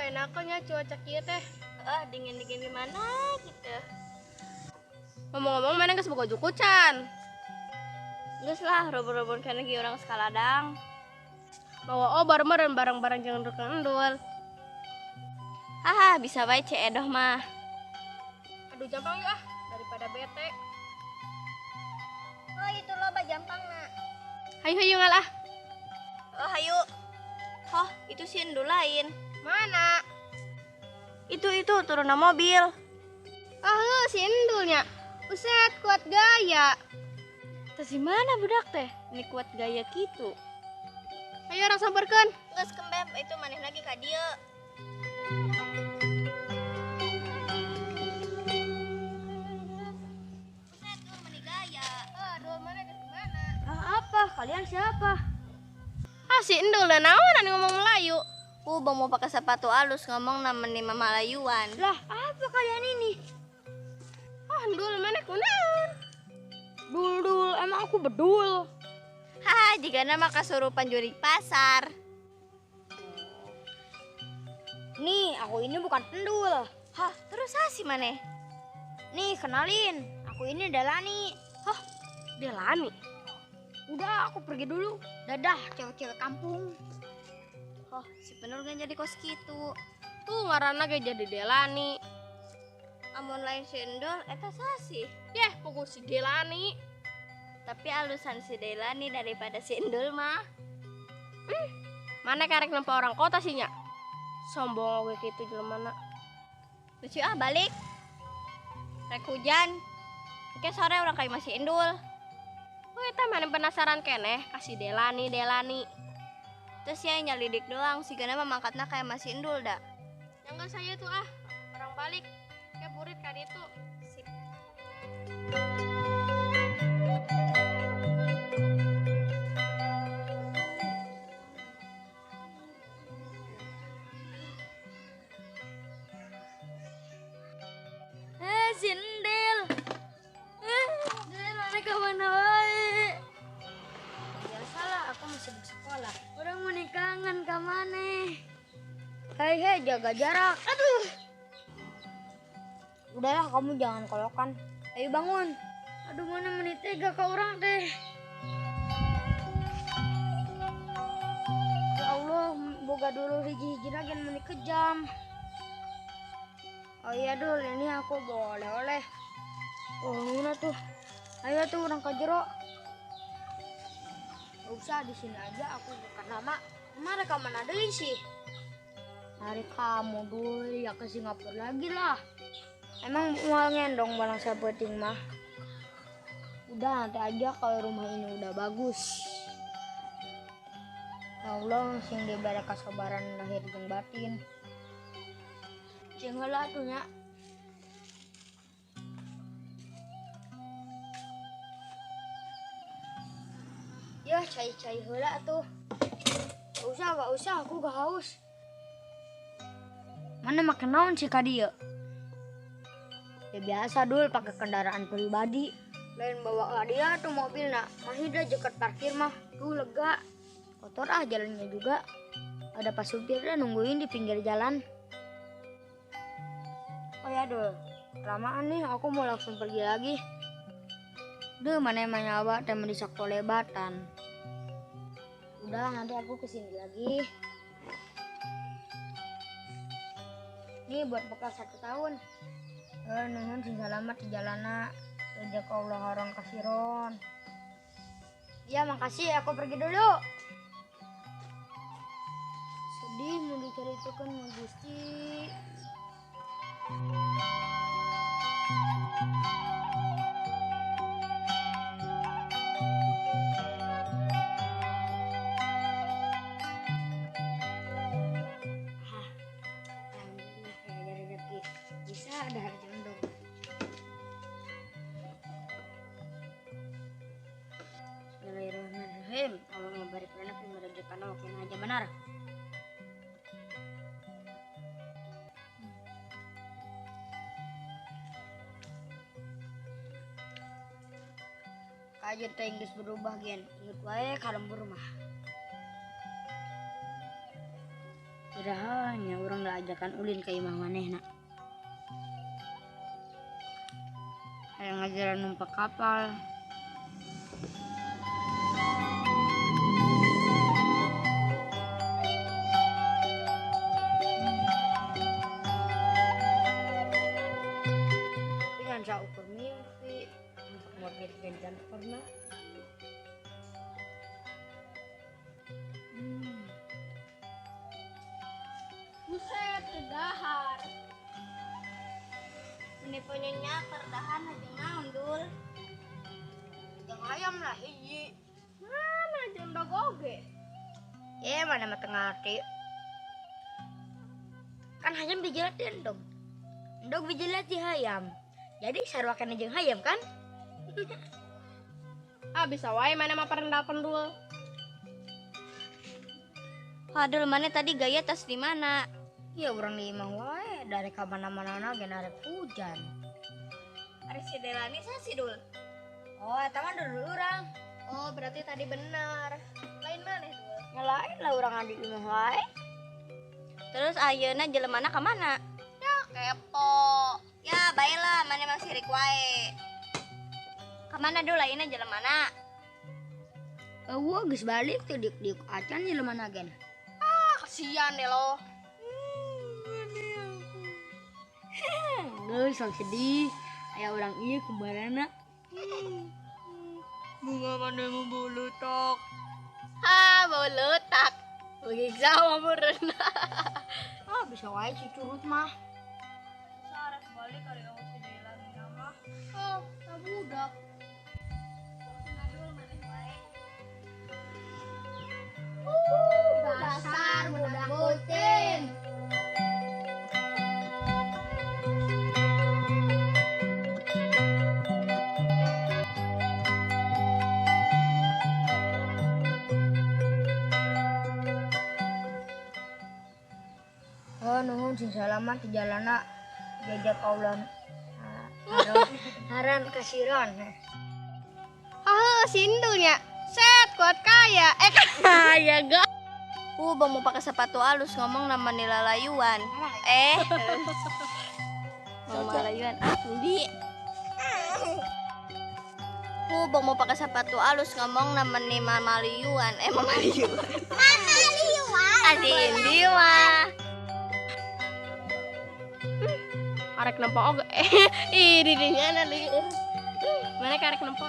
Enakannya cuaca kieu teh. Ah, dingin-dingin gimana gitu. Ngomong-ngomong mana geus boga juku can? Geus lah, robor-robor kana ge urang sakaladang. Bawa obar meureun barang-barang jangan rek endul. Haha, bisa wae Ce Edoh mah. Aduh, jampang yuk ah, daripada bete. Oh, itu loba jampangna. Hayu hayu ngalah. Oh, hayu. Oh, itu si endul lain. Mana? Itu turun mobil. Ah, heuh, si endulnya. Uset, kuat gaya. Terus di mana budak teh? Ini kuat gaya gitu. Ayo orang samperkeun. Geus kembeb, itu maneh lagi ka dieu. Uset, tuh meni gaya. Aduh, mana geus mana? Ah, apa? Kalian siapa? Ah, si endul da naon anu ngomong Melayu. Bang mau pakai sepatu alus ngomong namanya mama Malayuan. Lah, apa kalian ini? Ah, endul mana kunaon? Dul, emang aku bedul. Haha, jika nama kasurupan jurik pasar. Nih, aku ini bukan endul. Hah, terus sih maneh? Nih, kenalin, aku ini Delani. Hah, Delani? Udah, aku pergi dulu. Dadah, cewek-cewek kampung. Oh, si penul gak jadi kos gitu. Tuh ngaranna ge jadi Delani. Amun lain si endul, eta sasih. Yeh, pukul si Delani. Tapi alusan si Delani daripada si endul mah. Mana karek nempa orang kota sih nya? Sombong oge kitu jelema na. Lucu ah, balik. Rek hujan. Oke, sore orang kayak masih endul. Oh, eta mana penasaran keneh kasih Delani, Delani. Terus ya nyelidik doang, si Gana mah mangkatna kayak masih endul dah. Yang saya tuh ah, orang balik. Kayak burit kali itu. Sip. Si endel. Del, mana ke mana wae? Biasalah, aku masih sekolah. Orang mau kangen ke mana? Hei, hei, jaga jarak. Aduh. Udahlah, kamu jangan kolokan. Ayo bangun. Aduh, mana menit tega ke orang teh. Ya Allah, boga dulu hiji-hiji lagi menit kejam. Oh iya dul, ini aku bawa oleh-oleh. Oh, mana tuh? Ayo tuh orang ke jero. Gak usah, di sini aja aku bukan lama. Kemana kamu ada sih? Hari kamu dul, ya ke Singapura lagi lah. Emang mau ngendong barang sepenting mah. Udah nanti aja kalau rumah ini udah bagus. Ya Allah, sing diberi kesabaran lahir jeung batin. Jeung heula atuh nya. Ya, cai-cai heula atuh. Gak usah, aku gak haus. Mana makan naon sih ka dieu? Ya biasa dul pakai kendaraan pribadi. Lain bawa ka dia tuh mobil nak. Mahida jekat parkir mah. Tuh lega. Kotor ah jalannya juga. Ada pak supir dah nungguin di pinggir jalan. Oh ya dul, kelamaan nih aku mau langsung pergi lagi. Duh, mana emangnya abah temen di sakolebatan. Udah, nanti aku kesini lagi. Nih buat bekal 1 tahun. Nuhun sing selamat di jalana. Rejeki Allah orang kasiron. Ya makasih, aku pergi dulu. Sedih mau diceritakan sama Gusti. Alhamdulillah kayak ada rezeki. Bisa ada harga endong. Bismillahirrahmanirrahim. Allahumma barik lana fi ma razaqtana wa qina adzabannar. Kajian teh geus berubah gen. Inget wae ka lembur mah. Iraha Ah, nya urang da ajakan ulin ka imah manehna. Hayang ngajaran numpak kapal. Tapi ngan saukur mimpi numpak mobil gencan pernah. Buset, dahar. Meni punyanya perdahan aja naon dul. Jeung ayam lah hiji. Mana jeung dog oge? Ya mana mah teu ngarti. Kan hayam dijilat di endog. Endog dijilat di hayam. Jadi sarua keneh jeung hayam kan? Ah, bisa wae mana mah parendal pendul. Waduh, mana tadi gaya tas di mana? Ya urang di imah wae, dari ka mana-mana ge narek hujan. Ari si Delani sa si Dul. Oh, eta mah dulur urang. Oh, berarti tadi benar. Lain mana Dul? Ya lain lah urang di imah wae. Terus ayeuna jelemana ka mana? Ya, kepo. Ya, baiklah, mana masih sirik wae. Ka mana Dul ayeuna jelemana? Eueuh geus balik teu diuk-diuk acan jelemana gen. Ah, kasihan deh lo. Geus sok sedih. Aya urang ieu kumbarana. Bunga mana mau bulutak. Ha, bulutak. Lagi sama meureun. Ah, bisa wae si curut mah. Sarek balik kali kamu si Delani mah. Oh, tak budak. Dasar budak kucing. Oh, nuhun sing salamat di jalana jajak Allah. Haran kasiran. Ah, sindulnya. Set kuat kaya. Kaya gak. Bang mau pakai sepatu alus ngomong nama nilalayuan. Mama layuan. Ah, Budi. Bang mau pakai sepatu alus ngomong nama ni mama liyuan. Mama liyuan. Mama liyuan. Adi mah. Arek nempo oge. Ih, didinya na lieur. Mana karek nempo?